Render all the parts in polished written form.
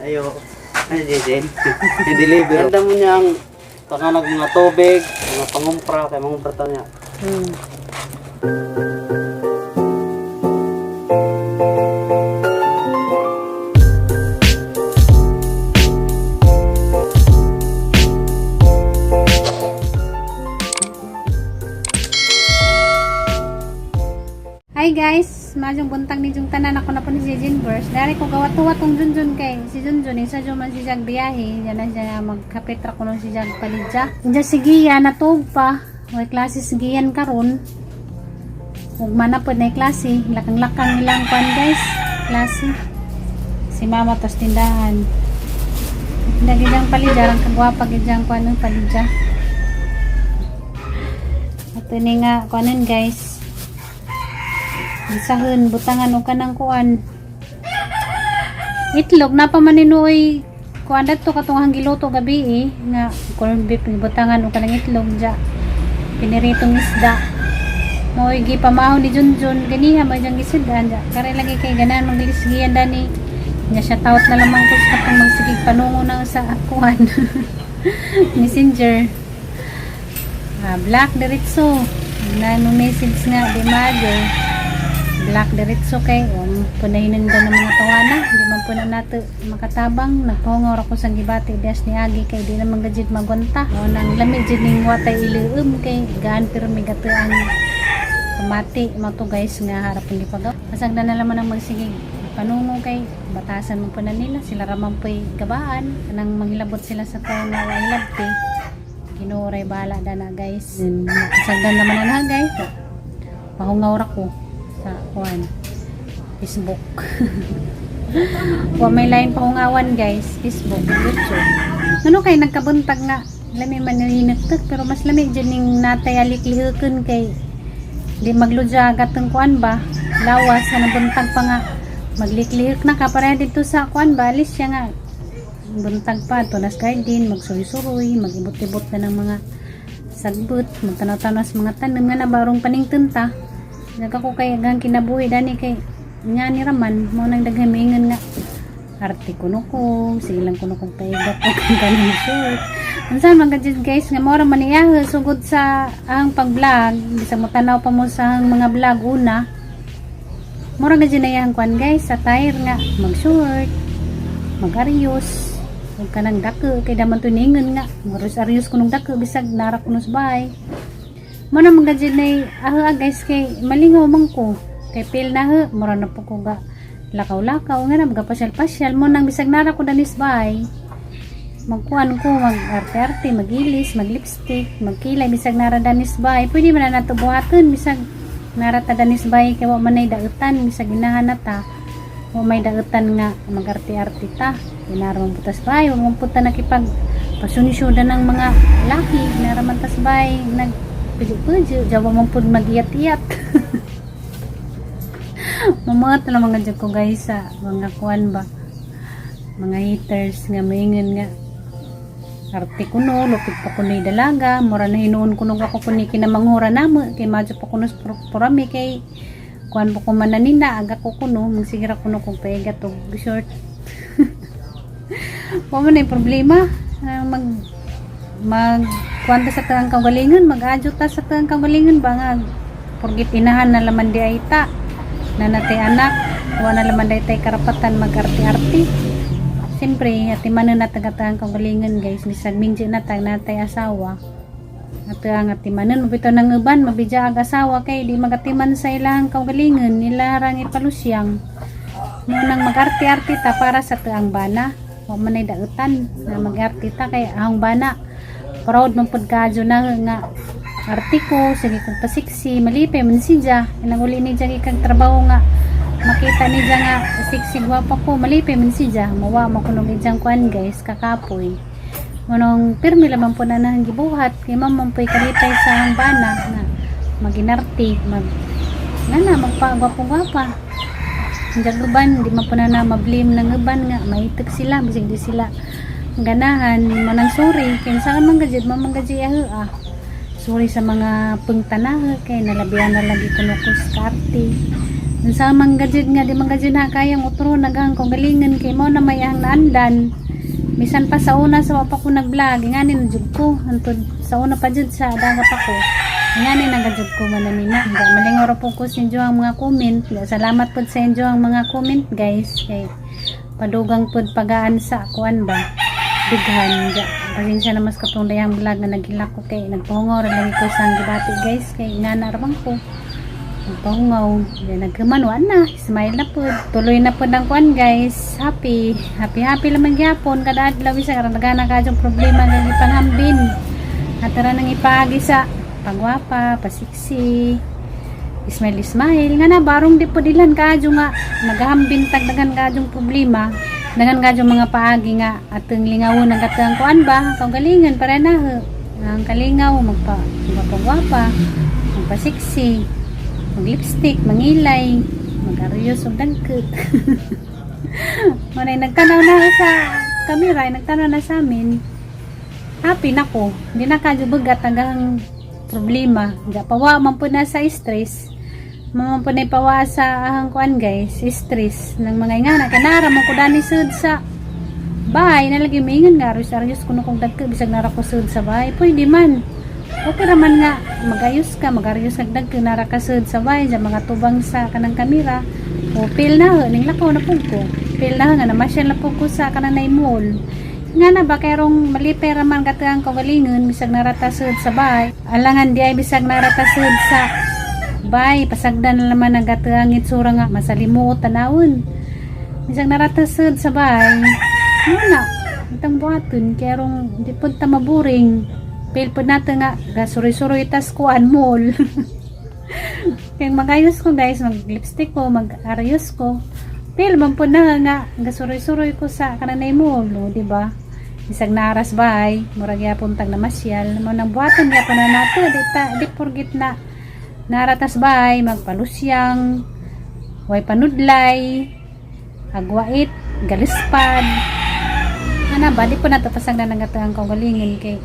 Ayo. Ano, Jason? I-deliver. Ganda mo niyang panganag mga tubig, mga pangumpra, kay mangumpra ta niya. Hi guys, madyong buntag ni Jung tanan, ako na po ni si Jinverse. Dari ko gawa tuwa tong Junjun kay si Junjun isa jud man si Jag biyahe, yan na siya magkapit ra kuno si Jag palidya. Diyan si Gia natug pa. May klase si Gian karon. Ug man na pod na klase, lakang-lakang ilang kwan guys, klase. Si mama tos tindahan. Dagi jang palidya, ang kagwapa gid jang kwan ng palidya. Ato ni nga kuanon guys. Bisahon, butangan og kanang kuan. Itlog na pa man ninuoy kuan dadto katong hanggiluto gabi eh, nga corned beef butangan og kanang itlog ja. Piniritong isda. Mo'y gipamahon ni Junjun ganiha mo jang gisudan ja. Kare lagi kay ganahan maglisgian dani. Nya siya out na lamang ko sa katong magsigig panungo na sa kuan. Messenger. Ah, black diretso. Na no message nga di mother. Black diretso kay punahinan daw ng mga tawana di man po na nato makatabang. Nagpahungaw ra ko sa gibati das ni agi kay di naman gajid magwanta o nang lami jud ning watay ilium kay gaan pero may gato ang pamati mo to guys nga harap ang gipagaw pasagdan na laman ang magsigig panungo kay batasan mo po na nila sila raman po'y gabaan kanang manghilabot sila sa tao nga wa hilabti. Ginoo ray bahala dana guys. Pasagdan naman na guys, pahungaw ra ko sa kuan Facebook. Wa may line pahungawan guys, Facebook, YouTube. Ano kay nagkabuntag nga lami man hinagtag pero mas lami jud ning natay aliklihuken kay di magludya gatong kuan ba lawas sa nabuntag pa nga magliklihok na ka pareha dito sa kuan ba alis siya nga buntag pa tunas garden magsuroy-suroy magibot-ibot na ng mga sagbot magtanaw-tanaw sa mga tanim nga na barong paningtun ta. Nagako kay gang kinabuhi dani kay nga ni raman mo nang daghang miingon nga arte kuno ko sige lang kuno kong paigat o kung ganun short. Unsa man ka guys nga mora man niya sugod sa ang pag-vlog bisag mo tanaw pa mo sa ang mga vlog una mura ka na iyang kuan guys sa tire nga mag-short mag-aryos huwag ka nang dako kay daman tuningon nga maros aryos kunong dako bisag nara kuno sa bahay mo na mga dyan ay ah, guys kay malingaw man ko kay pil na ha mura na po ko ga lakaw-lakaw nga na mga pasyal-pasyal mo nang bisag nara ko danis bahay magkuan ko mag arte-arte magilis mag lipstick magkilay bisag nara danis bahay pwede man na nato buhaton bisag nara ta danis bahay kay wa man ay dautan bisag ginahan na ta wa may dautan nga mag-arte-arte ta ginara man putas bahay wa man puta nakipag pasunisyoda ng mga laki ginara man tas bahay nag pwede jawa man pud magiyat-iyat. Mamangat na mga dyan ko guys sa mga kuan ba mga haters nga maingon nga arte kuno lupit pa kuno dalaga mura na hinuon kuno ako kuno kinamanghura namo kay madyo pa kuno purami kay kuan pa ko mananina aga ko kuno magsigira kuno kong paigat og short. Wa man ay problema. Ah, mag mag kuan ta sa taang kaugalingon mag-adyo ta sa taang kaugalingon ba nga porgit inahan na laman di ay ta na natay anak wa na laman di tay karapatan mag-arte-arte. Siyempre ati manon na taga taang kaugalingon guys bisag minji na tag natay asawa ato ang atimanon mabitaw ng uban mabidya ag asawa kay di magatiman sa ilang kaugalingon nila rang ipalusyang munang mag-arte-arte ta para sa tuang bana wa man ay dautan na mag-arte ta kay ahong bana proud man pud kadyo na nga arte ko sige kong pasiksi malipay man siya nanguli ni siya ikang trabaho nga makita ni siya nga siksi gwapa ko malipay man siya mawa makunog ijang kuan guys kakapoy manong pirmi lamang po na nang gibuhat kay ma'am po'y kalipay sa ang bana nga maginarte mag nga na magpagwapo-gwapa. Diyan uban, di man po na na mablame ng uban nga maitek sila bisag di sila ganahan manang sorry kay saan man gajid man gaji ah sorry sa mga pungtanahe kay nalabian na lagi kuno ko sa arte. Unsa man gajud nga di man gajud na kayang utro nagang kaugalingon kay mo na may ang naandan. Bisan pa sa una sa wa pa ko nag-vlog, ingani na jud ko. Antod sa una pa jud sa daga pa ko. Ingani na gajud ko mananina. Ga malingaw ra po ko sa inyo ang mga comment. Ga salamat pod sa inyo ang mga comment, guys, kay padugang pod pagaan sa kuan ba. Dughan ga. Pasensya na mas katong dayang vlog nga naghilak ko kay nagpahungaw ra lagi ko sa ang gibati, guys, kay ingana ra man ko. Nagpahungaw. Then nagkaman na. Smile na po. Tuloy na po ng kuan, guys. Happy. Happy happy lamang gyapon. Kada adlaw isa karon nagana ka yung problema nga gipanghambin. At tara nang ipaagi sa pagwapa, pasiksi. Smile, smile. Nga na, barong di po dilan kaadyo nga nagahambin tagdagan kaadyo problema. Dagan kaadyo mga paagi nga ateng lingawon ang katang kuan ba, kaugalingan para na ho. Ang kalingaw magpa magpagwapa, magpasiksi, mag-lipstick, mangilay, mag-aryos og dagkot. Manay nagtanaw na sa kamera, nagtanaw na sa amin. Happy na ko. Hindi na kadyo bagat hanggang problema. Ga pawa man po na sa stress. Man po na pawa sa ahang kuan, guys, stress ng mga ingana kanara mo ko dani sud sa bahay na lagi maingan nga aryos aryos kuno kong dagko bisag nara ko sud sa bahay pwede man. Okay raman nga magayos ka, magaryos kag dagko nara ka sud sa bahay sa mga tubang sa kanang kamera o pil na ho ning lakaw na pud ko pil na ho, nga namasyal na pud ko sa kanang nay mall nga na ba kayrong malipay raman katang kagalingon bisag narata sud sa bahay alangan di ay bisag narata sud sa bahay pasagdan na naman ang katang itsura nga masalimuot tanawon bisag narata sud sa bahay muna itang buhaton kayrong di pud ta maburing pil pud nato nga gasuroy-suroy tas kuan mall. Kaya magayos ko, guys, mag lipstick ko, mag arayos ko. Pil man po na nga gasuroy-suroy ko sa kananay mall, no, di ba? Isag naras bahay, murag yapon tag namasyal, mo nang buhaton yapon na nato, di ta di forget na naratas bahay, magpalusyang, way panudlay, agwait, galispad. Ana ba di po nato pasagdan ang gatang kaugalingon kay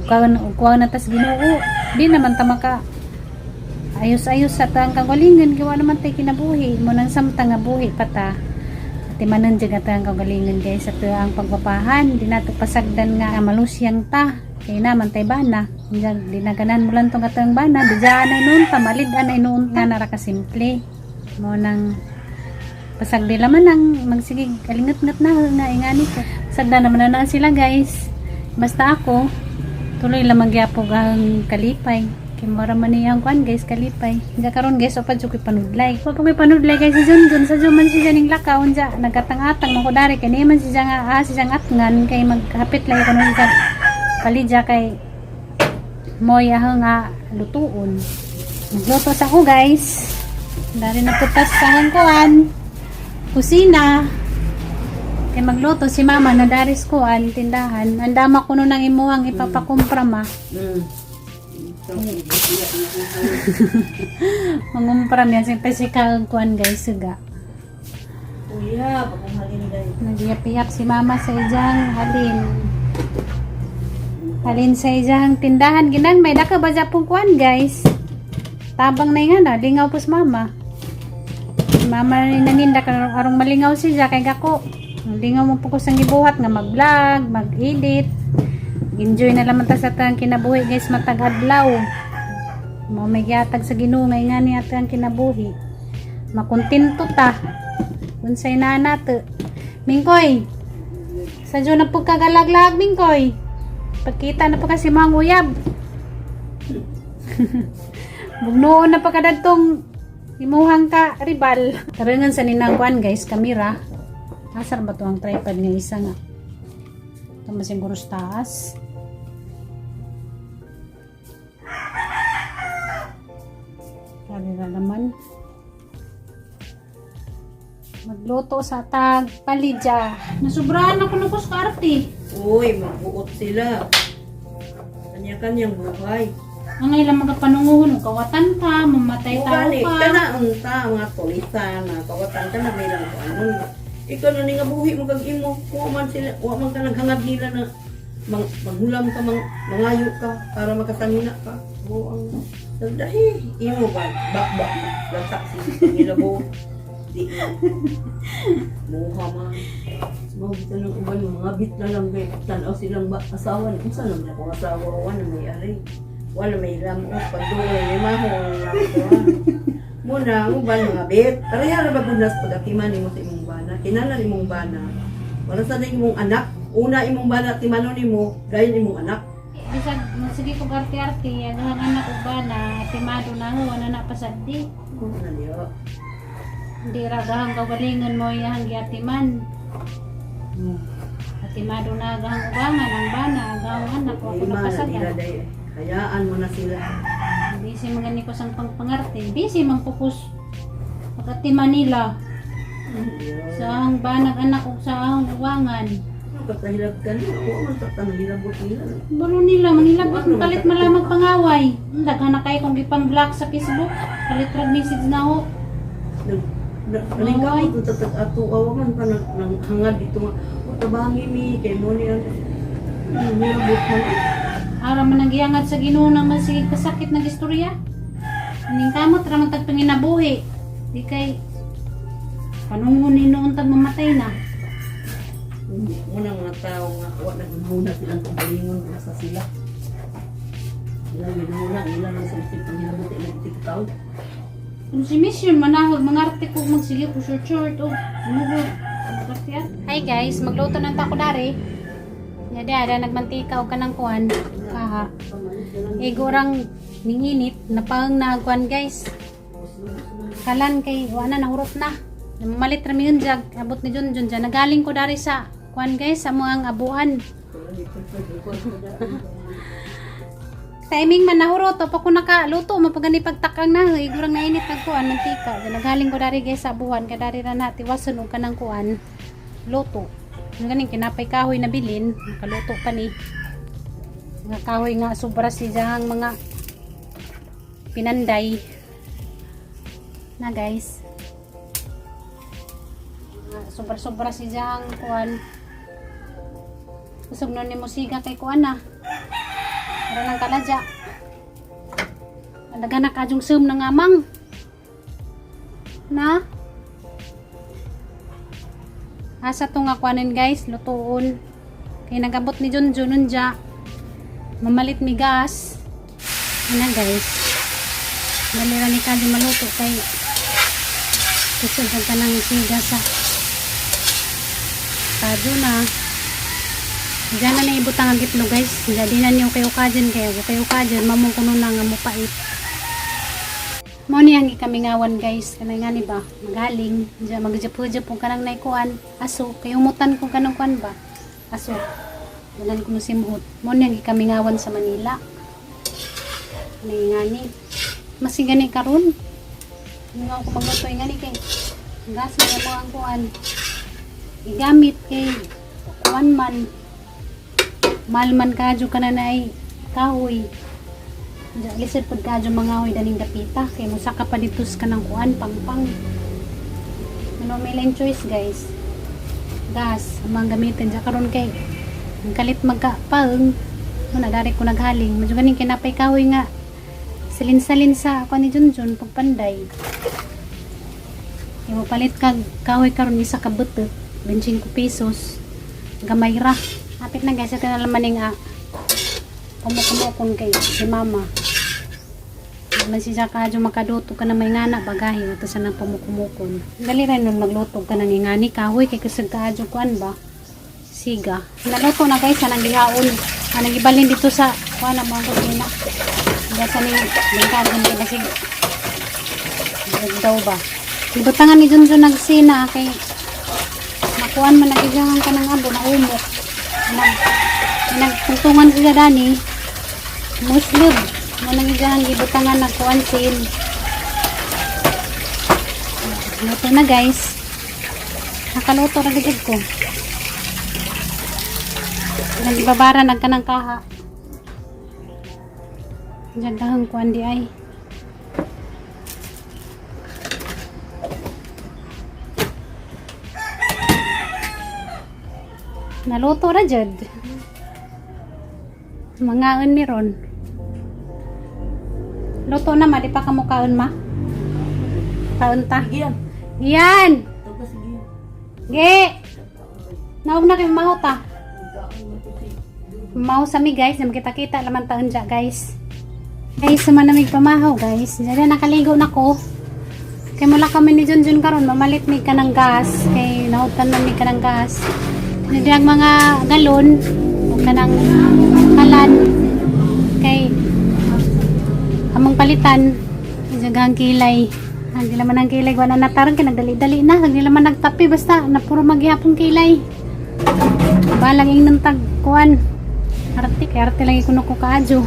kuan kuan na tas Ginoo. Di naman ta maka ayos-ayos sa tang kagalingon gawa naman tay kinabuhi mo nang samtang nga buhi pa ta timanon jud atang kagalingon, guys, sa ang pagpapahan di nato pasagdan nga malusyang ta kay naman tay bana. Diyan, di na ganan mo lang tong atang bana di dyan ay noon ta malid ay noon ta nara ka simple mo nang pasagdi laman ang magsigig kalingat-ngat na nga ingani ko pasagdan naman na, na sila, guys. Basta ako tuloy lamang gyapog ang kalipay kay mura man niya ang kuan, guys, kalipay. Diya karon, guys, o pa jud ko'y panudlay. Wa pa ko'y panudlay kay si Junjun sa man siya ning lakaw unja nagatang-atang man ko dari kay niya man siya nga ah, siya nga atngan kay maghapit lang ko nung siya palidya kay moy ahang nga lutuon. Magluto sa ako, guys. Dari na putas sa ang kuan. Kusina. Kay magluto si mama na daris kuan tindahan. Andama ko nun ang imuhang ipapakumpra ma. Mangumpra niya si physical kuan, guys, suga. Kuya, bakong halinday. Nagyap-yap si mama sa ijang halin. Halin sa ijang tindahan ginang may daka ba pong kuan, guys. Tabang na nga na lingaw po si mama. Si mama ni naninda karong arong malingaw siya kay gako. Lingaw mo po ko sang gibuhat nga mag-vlog, mag-edit. Enjoy na lamang ta sa tang kinabuhi, guys, matag adlaw. Mo may gihatag sa Ginoo nga nga niya ang kinabuhi. Makontento ta. Unsay na nato. Mingkoy. Sa na po kagalaglag, Mingkoy. Pagkita na po kasi mga uyab. Bugnoon na pa kadadtong imuhang ka ribal. Tarangan sa ninang kuan, guys, kamera. Asar ba to ang tripod nga isa nga? Ito masiguro sa taas. Grabe na naman. Magluto sa tag palidya. Nasubrahan ako ng kuskarte. Uy, magbuot sila. Kanya-kanyang buhay. Ang ilang mga panunguhon, kawatan ka, mamatay tao Gani, ka. kana unta mga tulisa na kawatan ka na may lang ko ano. Ikaw na ni nga buhi mo kag imo, wa man sila, wa man ka naghangad nila na manghulam ka, mangayo ka para makasangina ka. Mo ang Sagdahi, imo ba? Bakbak na. Latak si Pangilabo. Di na. Muha man. Mga bita ng uban, mga bit na lang kay tanaw silang ba, asawa. Unsa naman akong asawa, wala may ari. Wala may lamok. Pagduol, may maho ang lamok. Muna, ang uban mga bit. Pareha ra ba gunas pag atiman nimo sa imong bana? Kinahanglan imong bana. Wala sa na imong anak. Una imong bana, timanon nimo, dayon imong anak. Bisag sige kog arte-arte, ang anak og bana, timado na ho, wala na pasaddi. Ano niyo? Hindi ra gahang kagalingon mo iyang giatiman. Atimado na gahang ubangan ang bana, gahang anak ko ako Lima na nila napasagan. day. Hayaan mo na sila. Busy mga ni ko sang pangpangarte, busy man pupus pagkati Manila sa ang banag anak ug sa ang uwangan. Katahilab ka na. Oo, man tatanghilabot nila. Balo nila, manilabot, kalit malamang pangaway. Daghan na kayo kung gipang block sa Facebook, kalit rag message na ho. Nalingkamot ang tatag ato. Awa man pa nang hangad dito nga. O, tabangi mi. Kay mo niya. Nilabot man. Ara man ang giyangad sa Ginoo nang masige kasakit ng istorya. Ning kamot ra man tag panginabuhi. Di kay panungon ni noon tag mamatay na. Unang mga tao nga. Wa nagunhuna silang kagalingon. Nasa sila. Ilang ginhuna. Ilang ang sumsip. Panghilabot. Ilang tikaw. Kung si Mission manahog mangarte ko magsige ko short short o mugo. Hi guys, magluto ng tako dari. Nya di ada nagmantika og kanang kuan. Kaha. Igurang ninginit napaang na kuan, guys. Kalan kay wa na nahurot na. Namalit ra mi yun jag abot ni Junjun dyan. Nagaling ko dari sa kuan, guys, sa mga abuan. Timing man nahurot o pa ko nakaluto mapagani pagtakang na igurang nainit nag kuan mantika. Dyan, nagaling ko dari, guys, sa abuan kay dari ra na tiwason og kanang kuan luto. Ang ganing kinapay kahoy na bilin, nakaluto pa ni. Mga kahoy nga sobra si ang mga pinanday na, guys. Mga sobra-sobra si ang kuan. Kusog nun ni musiga kay kuan na. Para ng kaladya. Nagana ka yung sum ng amang. Na? Asa to nga kuanin, guys, lutuon. Kay nagabot ni Junjun unja. Mamalit mi gas. Ana, guys. Dali ra ni kadyo maluto kay kusog ang kanang siga sa kadyo na. Diyan na naibutang ang itlog, guys. Jadi na niyo kayo kajin kayo. Kayo kajin, mamong kuno na nga mupait. Mo ni ang ikamingawan, guys. Kanay nga ni ba? Magaling. Diyan magjapujap kung kanang naikuan. Aso. Kay umutan kung kanang kuan ba? Aso. Dalan ko mo simuot. Mo ni ang ikamingawan sa Manila. Kanay nga ni. Masigani karon. Nga ako magluto nga ni kay gas na mo ang kuan. Igamit kay kuan man. Mahal man kadyo ka na ay kahoy. Lisod pud kadyo mga hoy daning dapita kay musaka pa dito sa kanang kuan pangpang. Ano may lang choice, guys. Gas ang mga gamitin sa karon kay ang kalit magka paeng mo na dari ko naghaling. Medyo ganing kinapay kahoy nga salin-salin sa ako ni Junjun pagpanday. Kay mo palit kag kahoy karon isa ka butot 25 pesos. Gamay ra. Apit na, guys, ito na naman ning kumukumukon kay si mama. Man si Jaka makaduto ka na may ngana bagahi ato sa nang pumukumukon. Dali ra nun magluto ka ng ingani kahoy kay kusog kaadyo kuan ba. Siga. Naluto na, guys, anang gihaon. Anang gibalhin dito sa kuan ang mga kusina. Gasa ning bangkagon kay basig. Daw ba. Ibutangan ni Junjun nagsina kay makuan man nagigangan ka ng abo na umok. Nag nagtungtungan sila dani. Muslim. Mo nang igangan gibutangan nagkuan sin. Luto na, guys. Nakaluto ra gid ko. Nagibabara nag kanang kaha. Diyan dahang kuan di ay. Naluto ra jud. Mangaon mi ron. Luto na ma, di pa kamukaon ma. Kaon ta. Sige yan. Yan! Tawag ka sige yan. Ge! Naog na kayo maho ta. Maho sa mi guys, na makita-kita laman taon dya guys. Guys, sama na mig pamahaw guys. Diyan na nakaligo na ko. Kay mula kami ni Junjun karon mamalit mi ka ng gas. Kay nahutan man mi ka ng gas. Hindi ang mga galon o kanang kalan kay among palitan jagang kilay. Ang di naman ang kilay wala na tarong kay nagdali-dali na, ang di naman nagtapi basta na puro maghihapong kilay. Balang ing nang tagkuan. Arte kay arte lagi kuno ko kaadyo.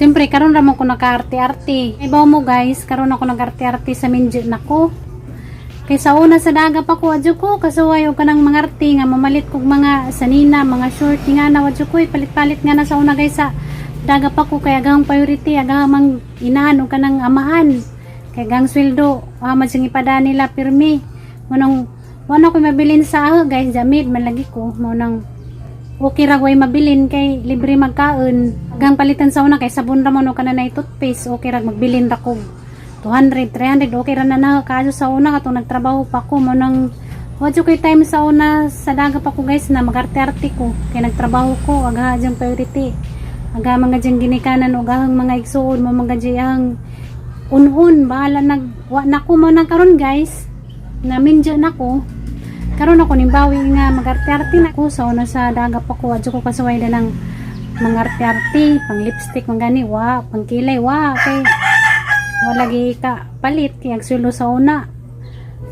Siyempre karon ra mo ko nakaarte-arte. Ibaw mo guys, karon ako nagarte-arte sa minjo nako. Kay sa una sa daga pa ko adyo ko kasuway og kanang mga arte nga mamalit kog mga sanina, mga short nga na adyo ko palit-palit nga na sa una guys sa daga pa ko kay agang priority agang mang inahan og kanang amahan. Kay gang sweldo, man siyang ipada nila pirmi. Manong wala ko mabilin sa aho guys, jamid man lagi ko mo nang okay ra way mabilin kay libre magkaon. Agang palitan sa una kay sabon ra man o kananay toothpaste, okay ra magbilin ra ko 200, 300, okay ra na na kaso sa una katong nagtrabaho pa ko mo nang wadyo kay time sa una sa daga pa ko guys na magarte-arte ko kay nagtrabaho ko aga dyang priority aga mga dyang ginikanan o agahang mga igsuon mo mga dyang unhon bahala nag wa na ko mo nang karon guys na minjo na ko karon ako nimbawi nga magarte-arte na ko sa una sa daga pa ko adyo ko kasuway na ng mga arte-arte pang lipstick mga gani wa pang kilay wa kay wala gi ka palit kay ang sweldo sa una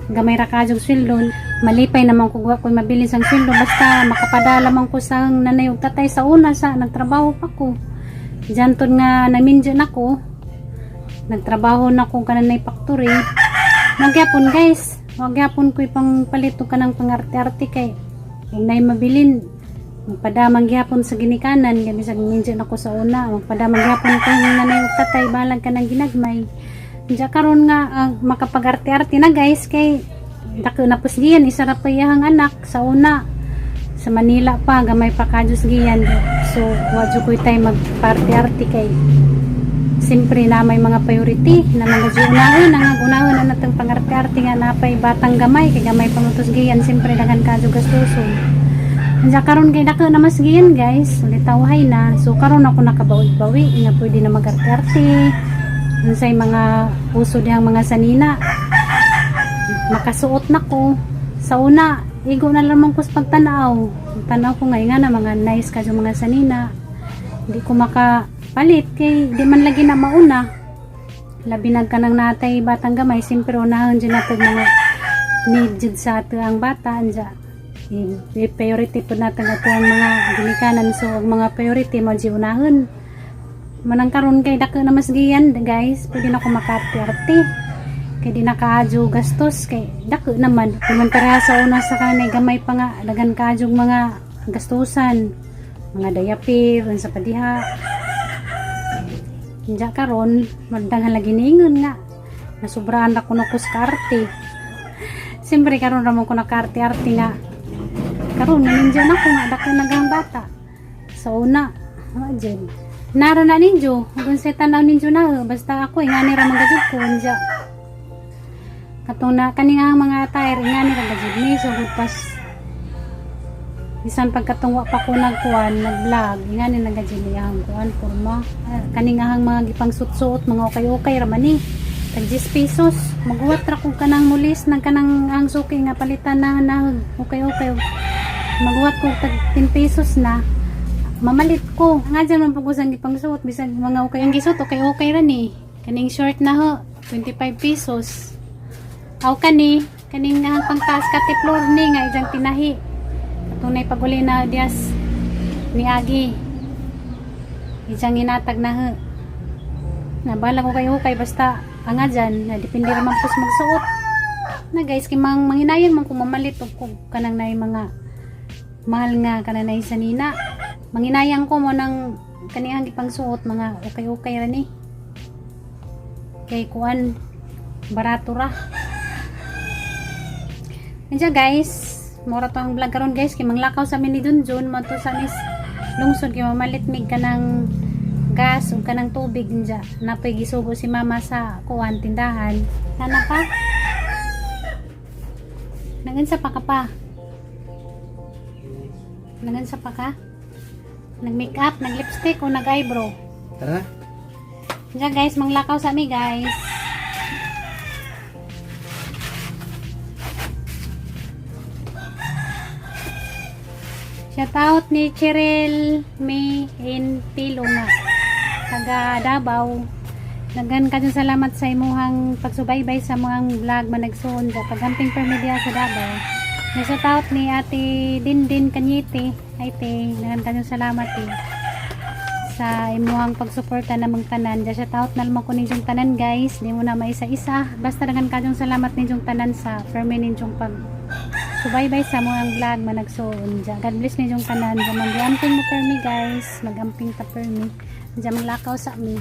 gamay ra kadyong sweldo malipay naman ko wa ko'y mabilis ang sweldo basta makapadala man ko sa nanay ug tatay sa una sa nagtrabaho pa ko diyan nga naminjo na ko nagtrabaho na ko kananay factory magyapon guys magyapon ko ipang palito ka ng pangarte-arte kay kung nay mabilin magpadamang gyapon sa ginikanan gabi sa minjo na ko sa una magpadamang gyapon ko yung nanay ug tatay balag ka ng ginagmay. Diya karon nga ang makapag-arte-arte na guys kay dako na pus giyan isa ra pa iyang anak sa una sa Manila pa gamay pa kadyos giyan so wa jud ko'y time magparte-arte kay siyempre na may mga priority na mga unahon ang unahon na natong pangarte-arte nga napay batang gamay kay gamay pa mo tos giyan siyempre daghan kadyo gastuson. Diya karon kay dako na mas giyan guys ulitawhay na so karon ako nakabawi-bawi nga pwede na magarte-arte unsay mga uso dihang mga sanina makasuot na ko sa una igo na lamang ko sa pagtanaw tanaw ko nga na mga nice kadyo mga sanina hindi ko makapalit kay di man lagi na mauna labi nag kanang natay batang gamay siyempre unahon dyan nato mga need jud sa ato ang bata anja i-priority po natin ato ang mga ginikanan so ang mga priority mo di unahon manang karon kay dako na mas giyan guys pwede na ko makaarte-arte kay di nakaadyo gastos kay dako naman kung man pareha sa una sa kanay gamay pa nga dagan kaadyong mga gastusan mga diaper unsa pa diha. Diya karon magdanghan lagi niingon nga nasubraan ra kuno ko sa arte. Siyempre karon ra man ko nakaarte-arte nga karon nanindiyan ako nga dako nagang bata sa una wa jud naro na ninyo kung sa tanaw ninyo na basta ako ingani ra man gajud ko unja katong na kani nga ang mga attire ingani ra gajud ni so good pas bisan pagkatong wa pa ko nagkuan nag-vlog ingani na gajud ni ang kuan porma. Ah, kani nga ang mga gipang suot-suot mga ukay-ukay ra man ni tag 10 pesos maghuwat ra kog kanang mulis nang kanang ang suki nga palitan na na ukay-ukay maghuwat ko tag 10 pesos na mamalit ko nga dyan man pag-usang gipangsuot bisag mga ukay ang gisuot okay okay ra ni kaning short na ho 25 pesos aw kani kaning ang pangtaas katiplor ni nga ijang tinahi katunay paguli na dias ni Agi ijang inatag na ho nabala ko kayo kay basta ang nga dyan na depende ra man pos magsuot na guys kay mang manghinayon man kung mamalit og kung kanang nay mga mahal nga kanang nay sanina manginayang ko mo ng kanihang gipangsuot mga ukay-ukay ra ni kay kuan barato ra. Nandiyan guys, mura to ang vlog karon guys kay manglakaw sa mi ni Junjun mo to sa mis lungsod kay mamalit mig kanang Gas ug kanang tubig dya. Napoy gisugo si mama sa kuan tindahan. Sana pa? Nagansa pa ka pa? Nagansa pa ka? Nag-makeup, nag-lipstick o nag-eyebrow? Tara. Diyan guys, manglakaw sa ami guys. Shout out ni Cheryl May in Pilunga. Taga Davao. Daghan ka dyan salamat sa imuhang pagsubaybay sa mga vlog managsuon sa pagamping per media sa Davao. May shout out ni Ate Dindin Kanyete. Ay te, daghan ka dyan salamat eh sa imuhang pagsuporta namang tanan. Diya shout out na lamang ko ninyong tanan guys. Di mo na maisa-isa. Basta daghan kayong salamat ninyong tanan sa permi ninyong pag subaybay sa mga vlog managsuon diya. God bless ninyong tanan. Diya mag-amping mo permi guys. Mag-amping ta permi. Diya maglakaw sa mi.